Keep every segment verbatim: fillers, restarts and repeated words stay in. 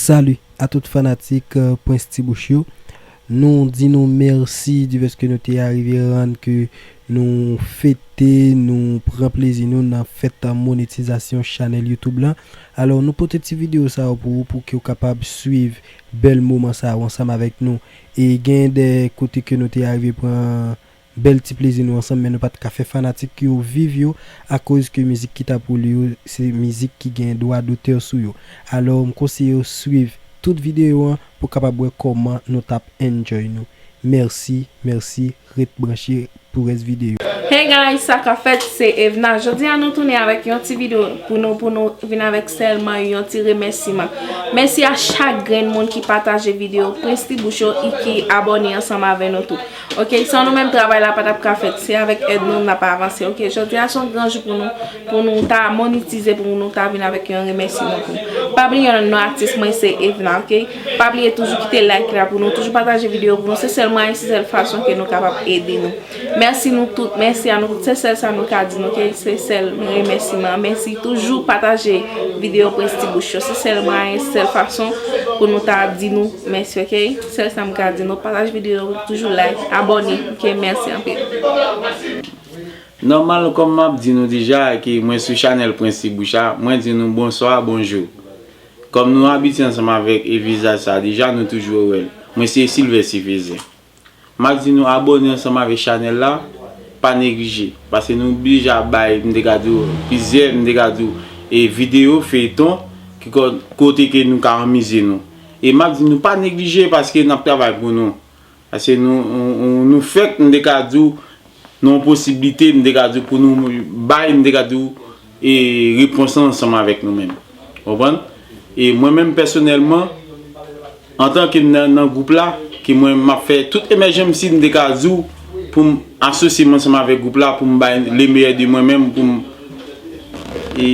Salut à tout fanatik, euh, Prince Ti Bouch yo. Nou di nou mèsi dipèske nou te arive rann ke nou fete, nou pran plezi nou nan fèt monetizasyon chanèl YouTube lan. Alò, nou pote ti videyo sa yo pou ou, pou ke w kapab swiv bèl moman sa yo ansanm avèk nou. E gen de kote ke nou te arive pran bèl ti plezi nou ansanm, men nou pa t ka fè fanatik yo viv yo, akoz ke mizik ki t ap woule yo, se mizik ki gen dwa dotè sou yo. Alò, m konseye w swiv tout videyo an pou w kapab wè kòman nou t ap enjoy nou. Mèsi, mèsi, ret branche pou rès videyo. Hey guys, sa k ap fèt? Se Evna. Jodi a nou tounen avèk yon ti videyo pou nou, pou nou vin avèk sèlman yon ti remèsiman. Mèsi a chak grenn moun ki pataje videyo Prince Ti Bouch yo e ki abòne ansanm avè nou tou. Ok, san nou menm travay la pa t ap ka fèt. Se avèk èd nou n ap avanse. Ok, jodi a se yon gran jou pou nou, pou nou ta monetize, pou nou ta vin avèk yon remèsiman pou nou. Pa bliye non atis mwen se Evna, ok? Pa bliye toujou kite like la pou nou, toujou pataje videyo pou nou. Se sèlman yon sèl fason ke nou kapab ede nou. Mèsi nou tout, mèsi a nou tout. Se sèl sa nou ka di nou, ok? Se sèl remèsiman. Mèsi, toujou pataje videyo Prince Ti Bouch yo. Se sèlman yon sèl fason pou nou ta di nou mèsi, ok? Sèl sa m ka di nou, pataje videyo, toujou like, abòne, ok? Mèsi anpil. Nòmal, kòm m ap di nou deja ke mwen sou chanèl Prince Ti Bouch la, mwen di nou bonswa, bonjou. Kòm nou abitye ansanm avèk e vizaj sa deja, nou toujou wè l. Mwen se Sylvester Fezen. M ap di nou abòne ansanm avèk chanèl la, pa neglije, paske nou deja bay, m te ka di w, plizyè, m te ka di w, e videyo, feyton, ki ko-, kote ke nou ka anmize nou. E m ap di nou pa neglije paske n ap travay pou nou. Paske nou, nou, nou fèk, m te ka di w, nan yon posiblite, m te ka di w, pou nou bay, m te ka di w, e repons lan ansanm avèk nou menm. Ou konprann? E mwen menm pèsonèlman, antanke m nan, nan gwoup la, ke mwen m ap fè tout emèjan m si m te ka di w, pou m asosye m ansanm avèk gwoup la, pou m bay le meilleur de mwen menm, pou m e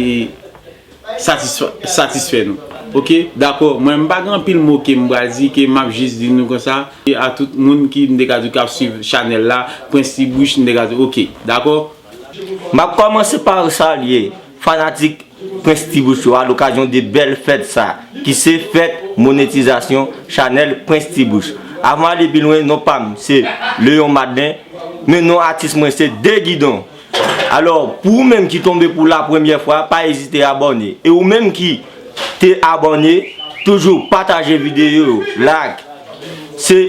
satisfè, satisfè nou. Ok, dakò, mwen m pa gen anpil mo ke m pral di, ke m ap jis di nou konsa. E a tout moun ki m te ka di w k ap swiv chanèl la, Prince Ti Bouch, m te ka di w, ok, dakò? M ap kòmanse pa salye fanatik Prince Ti Bouch yo alokazyon de bèl fèt sa, ki se fèt monetizasyon chanèl Prince Ti Bouch. Avan ale pi lwen, non pa m se Leon Madlen, men non atis mwen se De Guidon. Alò, pou ou menm ki tonbe pou la premyè fwa, pa ezite abòne. E ou menm ki te abòne, toujou pataje videyo yo, like. Se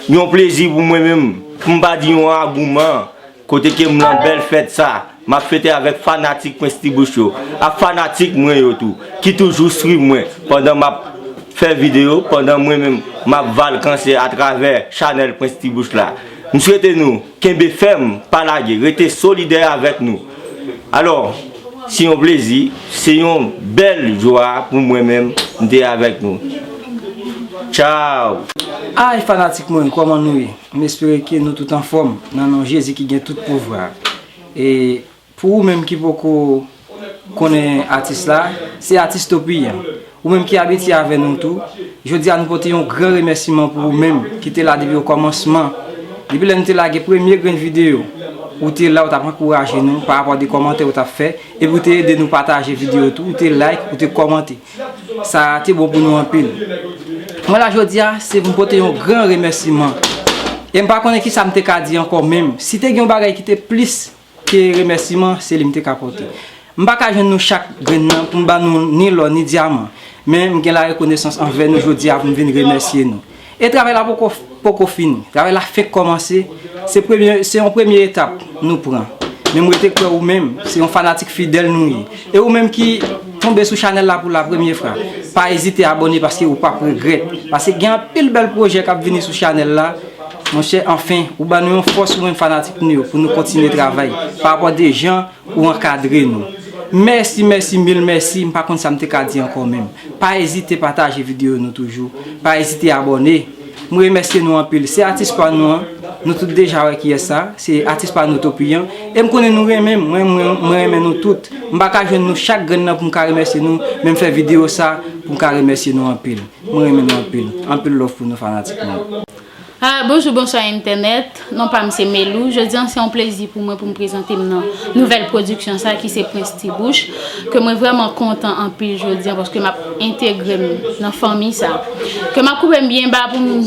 yon plezi pou mwen menm, pou m pa di yon agouman, kote ke m nan bèl fèt sa, m ap fete avèk fanatik Prince Ti Bouch yo, ak fanatik mwen yo tou, ki toujou swiv mwen pandan m ap fè videyo, pandan mwen menm m ap vakanse atravè chanèl Prince Ti Bouch la. M swete nou kenbe fèm, pa lage, rete solidè avèk nou. Alò, se yon plezi, se yon bèl jwa pou mwen menm, m te avèk nou. Tchaw! Ay fanatik mwen, kòman nou ye? M espere ke nou tout anfòm, nan non Jezi ki gen tout pouvwa. E pou ou menm ki poko konnen atis la, se atis Topiyan. Ou menm ki abitye avè nou tou, jodi a nou pote yon gran remèsiman pou ou menm ki te la depi okòmansman. Depi lè nou te lage premye grenn videyo, ou te la, ou t ap ankouraje nou pa rapò de kòmantè ou t ap fè, epi ou te ede nou pataje videyo tou, ou te like, ou te kòmante. Sa te bon pou nou anpil. Mwen la jodi a, se pou m pote yon gran remèsiman. E m pa konnen kisa m te ka di ankò menm. Si te gen yon bagay ki te plis ke remèsiman, se li m te ka pote. M pa ka jwenn nou chak grenn nan pou m ba nou ni lò ni dyaman, men m gen larekonesans anvè nou jodi a pou m vin remèsye nou. E travay la poko, poko fini. Travay la fenk kòmanse. Se premye, se yon premye etap nou pran. Men m rete kwè ou menm, se yon fanatik fidèl nou ye. E ou menm ki tonbe sou chanèl la pou la premye fwa, pa ezite abòne paske ou p ap regrèt. Paske gen anpil bèl pwojè k ap vini sou chanèl la. Monchè, anfen, ou ban nou yon fòs ou menm fanatik nou yo pou nou kontinye travay. Pa rapò de jan ou ankadre nou. Mèsi, mèsi, mil mèsi, m pa konn sa m te ka di ankò menm. Pa ezite pataje videyo nou toujou, pa ezite abòne. M remèsye nou anpil. Se atis pa nou an, nou tout deja wè kiyès sa, se atis pa nou Topiyan. E m konnen nou renmen m, mwen, mwen, mwen renmen nou tout. M pa ka jwenn nou chak grenn nan pou m ka remèsye nou, men m fè videyo sa pou m ka remèsye nou anpil. Mwen renmen nou anpil. Anpil love pou nou fanatik mwen. Ah, bonjou, bonswa entènèt. Non pa m se Melou. Jodi a se yon plezi pou mwen pou m prezante m nan nouvèl pwodiksyon sa ki se Prince T Bouch, ke mwen vrèman kontan anpil jodi a paske m ap entegre m nan fanmi sa. Ke m ap koupe m byen ba pou m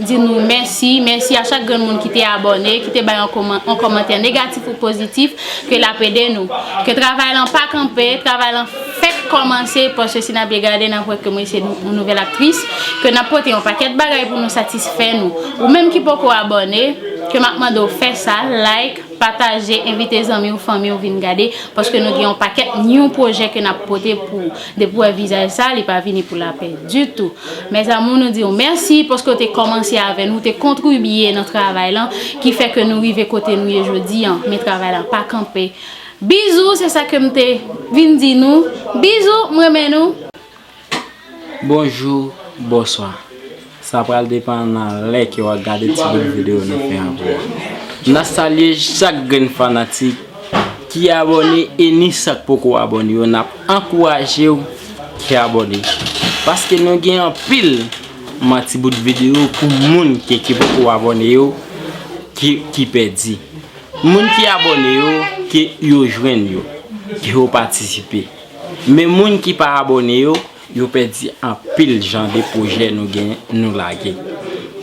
di nou mèsi, mèsi a chak grenn moun ki te abòne, ki te bay yon kòman-, yon kòmantè negatif ou pozitif, ke l ap ede nou. Ke travay lan pa kanpe, travay lan fèk kòmanse, paske si n ap byen gade, n ap wè ke mwen se nou, yon nouvèl aktris, ke n ap pote yon pakèt bagay pou nou satisfè nou. Ou menm ki poko abòne, ke m ap mande w fè sa, like, pataje, envite zanmi w, fanmi w vin gade, paske nou gen yon pakèt new pwojè ke n ap pote pou, depi w wè vizaj sa, li pa vini pou lapè ditou. Mes amours, nou di w mèsi paske w te kòmanse avè nou, w te kontribye nan travay lan, ki fè ke nou rive kote nou ye jodi a, men travay lan pa kanpe. Bizou, se sa ke m te vin di nou. Bizou, m renmen nou. Bonjou, bonswa. Sa pral depann nan lè ke w ap gade ti bout videyo nou fè an pou ou. N ap salye chak grenn fanatik ki abòne e ni sa k poko abòne yo, n ap ankouraje w ki abòne. Paske nou gen anpil manti bout videyo pou moun ke ki poko abòne yo ki, ki pèdi. Moun ki abòne yo, ke yo jwenn yo, ke yo patisipe. Men moun ki pa abòne yo, yo pèdi anpil jan de pwojè nou gen, nou lage.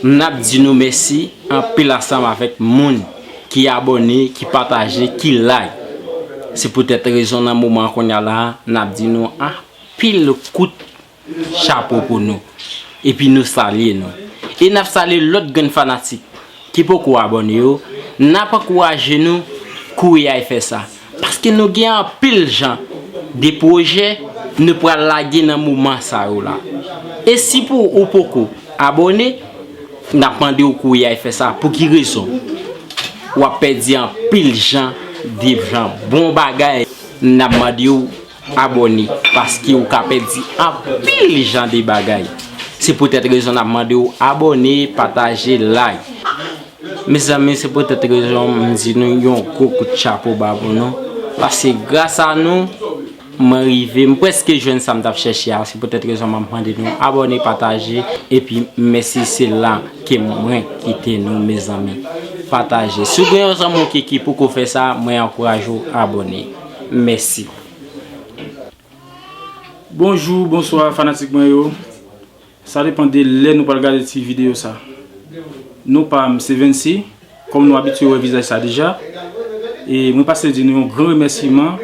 N ap di nou mèsi anpil ansanm avèk moun ki abòne, ki pataje, ki like. Se poutèt rezon nan moman kounye a la, n ap di nou anpil kout chapo pou nou. Epi nou salye nou. E n ap salye lòt grenn fanatik ki poko abòne yo. N ap ankouraje nou kouri al fè sa. Paske nou gen anpil jan de pwojè nou pral lage nan moman sa yo la. E si pou ou poko abòne, n ap mande w kouri al fè sa. Pou ki rezon? W ap pèdi anpil jan de jan bon bagay. N ap mande w abòne, paske ou ka pèdi anpil jan de bagay. Se poutèt rezon n ap mande w abòne, pataje, like. Mezanmi, se poutèt rezon m di nou yon gwo kout chapo ba pou nou. Paske gras a nou, mwen rive, m prèske jwenn sa m t ap chèche a. Se poutèt rezon m ap mande nou abòne, pataje, epi mèsi se la ke mwen kite nou, mezanmi. Pataje. Si w gen yon zanmi w ki, ki poko fè sa, mwen ankouraje w abòne. Mèsi. Bonjou, bonswa fanatik mwen yo. Sa depann de lè nou pral gade ti videyo sa. Non pa m se Vency, kòm nou abitye wè vizaj sa deja. E mwen pase di nou yon gran remèsiman.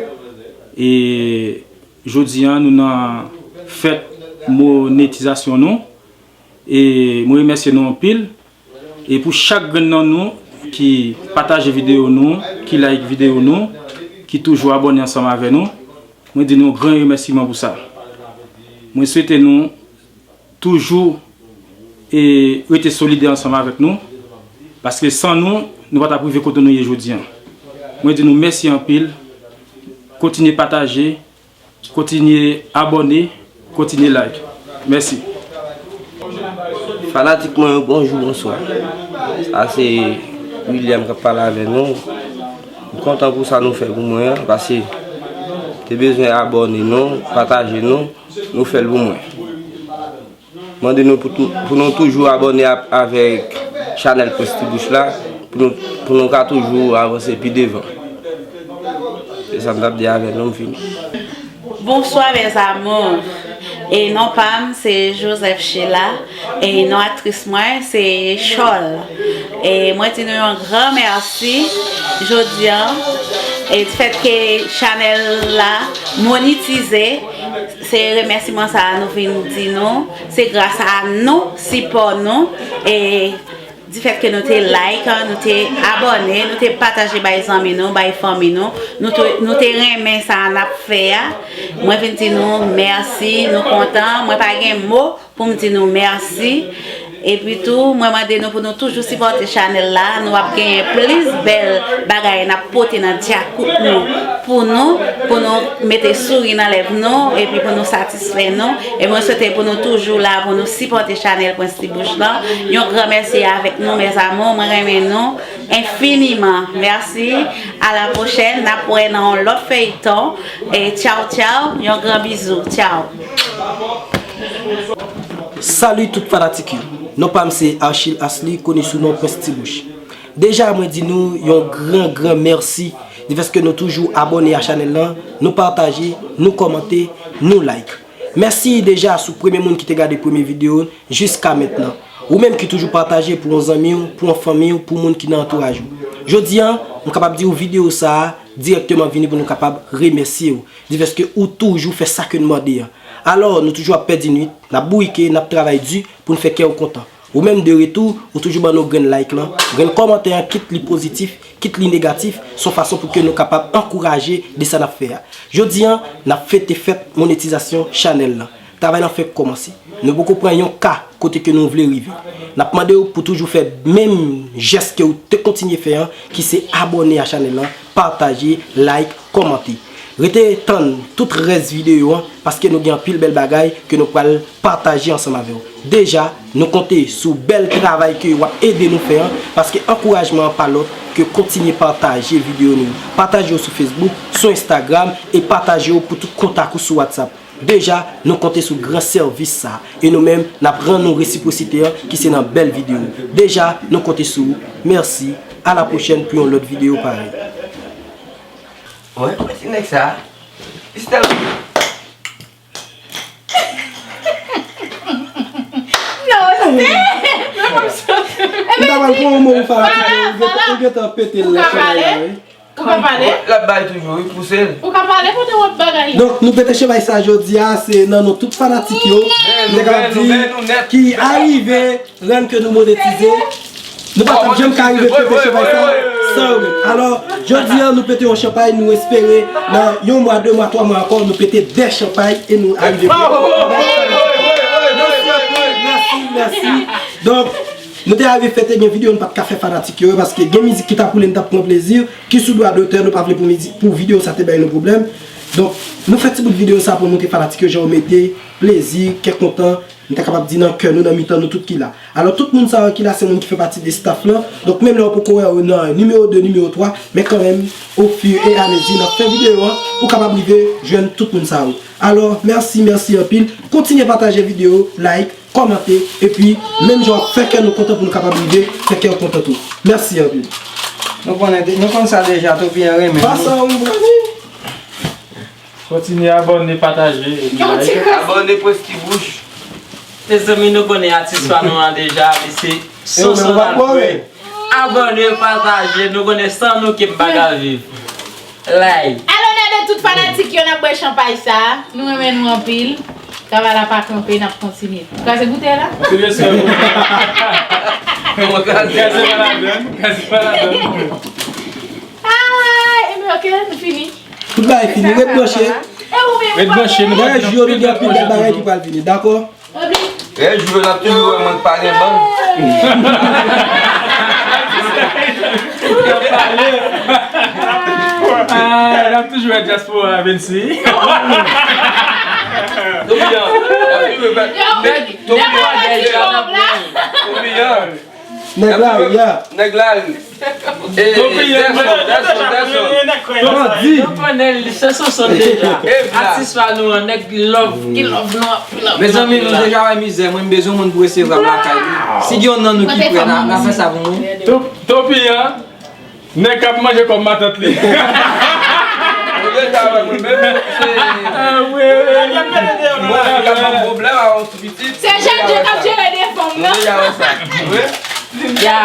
E jodi a nou nan fèt monetizasyon nou. E mwen remèsye nou anpil. E pou chak grenn nan nou ki pataje videyo nou, ki like videyo nou, ki toujou abòne ansanm avè nou, mwen di nou yon gran remèsiman pou sa. Mwen swete nou toujou e rete solidè ansanm avèk nou, paske san nou, nou pa t ap rive kote nou ye jodi a. Mwen di nou mèsi anpil, kontinye pataje, kontinye abòne, kontinye like. Mèsi. Fanatik mwen yo, bonjou, bonswa. Sa se William k ap pale avè nou. M kontan pou sa nou fè pou mwen an, paske te bezwen abòne nou, pataje nou, nou fè l pou mwen. Mande nou pou, tou, pou nou toujou abòne ap, avèk chanèl Prince T Bouch la, pou nou, pou nou ka toujou avanse pi devan. Se sa m t ap di avè nou, m fini. Bonsoir mes amours. E non pa m se Joseph Sheila. E non aktris mwen se Chol. E mwen di nou yon gran mèsi jodi a. E fèt ke chanèl la monetize, se remèsiman sa a nou vin di nou. Se gras a nou, sipò nou. E Difèt ke nou te like, nou te abòne, nou te pataje bay zanmi nou, bay fanmi nou, nou te, nou te renmen sa n ap fè a. Mwen vin di nou mèsi, nou kontan, mwen pa gen mo pou m di nou mèsi. Epi tou, mwen mande nou pou nou toujou sipòte chanèl la, nou ap genyen plis bèl bagay n ap pote nan dyakout nou pou nou, pou nou mete souri nan lèv nou, epi pou nou satisfè nou. E mwen swete pou nou toujou la pou nou sipòte chanèl Prince T Bouch lan. Yon gran mèsi avèk nou, mes amours. Mwen renmen nou enfiniman. Mèsi. A la pwochèn. N ap wè nan yon lòt feyton. E tchaw, tchaw. Yon gran bizou. Tchaw. Salut tout fanatik yo. Non pa m se Achille Asly, koni sou non Prince Ti Bouch. Deja mwen di nou yon gran, gran mèsi, difèske nou toujou abòne a chanèl lan, nou pataje, nou kòmante, nou like. Mèsi deja sou premye moun ki te gade premye videyo jiska mentnan. Ou menm ki toujou pataje pou yon zanmi w, pou yon fanmi w, pou moun ki nan antouraj ou. Jodi a, m kapab di w videyo sa a dirèkteman vini pou nou kapab remèsye w, difèske ou toujou fè sa ke n mande an. Alò, nou toujou ap pèdi nwit, n ap bourike, n ap travay di pou n fè kè w kontan. Ou menm de retou, ou toujou ban nou grenn like lan, grenn kòmantè an, kit li pozitif, kit li negatif, s on fason pou ke nou kapab ankouraje de sa n ap fè a. Jodi a, n ap fete fèt monetizasyon chanèl lan. Travay lan fèk kòmanse. Nou poko pran yon ka kote ke nou vle rive. N ap mande w pou toujou fè menm jès ke w te kontinye fè an, ki se abòne a chanèl lan, pataje, like, kòmante. Rete tann tout rès videyo an, paske nou gen anpil bèl bagay ke nou pral pataje ansanm avè w. Deja, nou konte sou bèl travay ke w ap ede nou fè an, paske ankourajman an pa lòt ke kontinye pataje videyo nou yo. Pataje yo sou Facebook, sou Instagram, e pataje yo pou tout kontak ou sou WhatsApp. Deja, nou konte sou gran sèvis sa a. E nou menm, n ap rann nou resipwosite an ki se nan bèl videyo. Deja, nou konte sou ou. Mèsi. A la pwochèn pou yon lòt videyo parèy. Wè, wè ti nèg sa. Li se tèlman... Non, se... M ta pral pran yon mo pou fanatik yo, ou gentan, ou gentan pete l nan chanèl la, wi. Ou ka pale? L ap bay toujou, wi, pouse l. Ou ka pale pandan w ap bagay. Donk, nou pete chanpay sa jodi a, se nan non tout fanatik yo, m te kapab di, ki arive rann ke nou monetize. Nou pa t ap janm ka rive pete chanpay sa san yo menm. Alò, jodi a, nou pete yon chanpay, nou espere nan yon mwa, de mwa, twa mwa ankò, nou pete de chanpay e nou arive... Mèsi anpil, mèsi, mèsi. Donk, nou te arive fete, gen videyo nou pa t ka fè fanatik yo, paske gen mizik ki t ap woule, nou t ap pran plezi, ki sou dwa dotè, nou pa vle pou mizik, pou videyo sa te bay nou pwoblèm. Donk, nou fè ti bout videyo sa pou montre fanatik yo jan yo mete plezi, kè kontan, nou ta kapab di nan kè nou, nan mitan nou tout ki la. Alò, tout moun sa yo ki la, se moun ki fè pati de staff lan. Donk, menm lè w poko wè yo nan nimewo de, nimewo twa, men kanmenm, au fur et à mesure n ap fè videyo an, ou kapab rive jwenn tout moun sa yo. Alò, mèsi, mèsi anpil. Kontinye pataje videyo, like, kòmante, epi menm jan w ap fè kè nou kontan pou nou kapab rive fè kè w kontan tou. Mèsi anpil. Nou konnen, nou konn sa deja, Topi an renmen nou. Pa sa, wi, brani. Kontinye abòne, pataje, epi like. Abòne, Prince Ti Bouch. Mezanmi, nou konnen atis pa nou an deja, li se Sonson Dalpré. Abòne, pataje, nou konnen san nou ke m pa ka viv. Like. Alò, n ap de tout fanatik yo, n ap bwè chanpay sa. Nou renmen nou anpil. Travay la pa kanpe, n ap kontinye. Kraze boutèy la. Kontinye, sè. Kraze pa ladann, kraze pa ladann. Ah, e men ok, nou fini. Tout bagay fini, ret branche. E ou menm, ret branche, nou pral gen anpil bèl bagay ki pral vini, dakò? Rèj yo, n ap toujou wè mwen k pa gen bann. Ah, n ap toujou wè dyaspora a, Vency. Topi an, n ap toujou wè nèg, Topi an, Topi an. Nèg la, yeah. Nèg la, wi. Topi an, Dèson, Dèson, Dèson. Bandi. Nou konnen li se Sonson deja. Atis pa nou an, nèg love, ki love nou anpil, anpil. Mezanmi, nou deja wè mizè, mwen m bezwen moun pou resevwa m lakay li. Si gen yon nan nou ki prè, n a, n a fè sa pou mwen. Top-, Topi an, nèg k ap manje kòb matant li. Ou deja wè mwen menm, se... Ah, wi. Bon, y ap ban m pwoblèm a yon ti pitit. Se Janje k ap jere de fanm nan. Nou deja wè sa. Wi. Ya.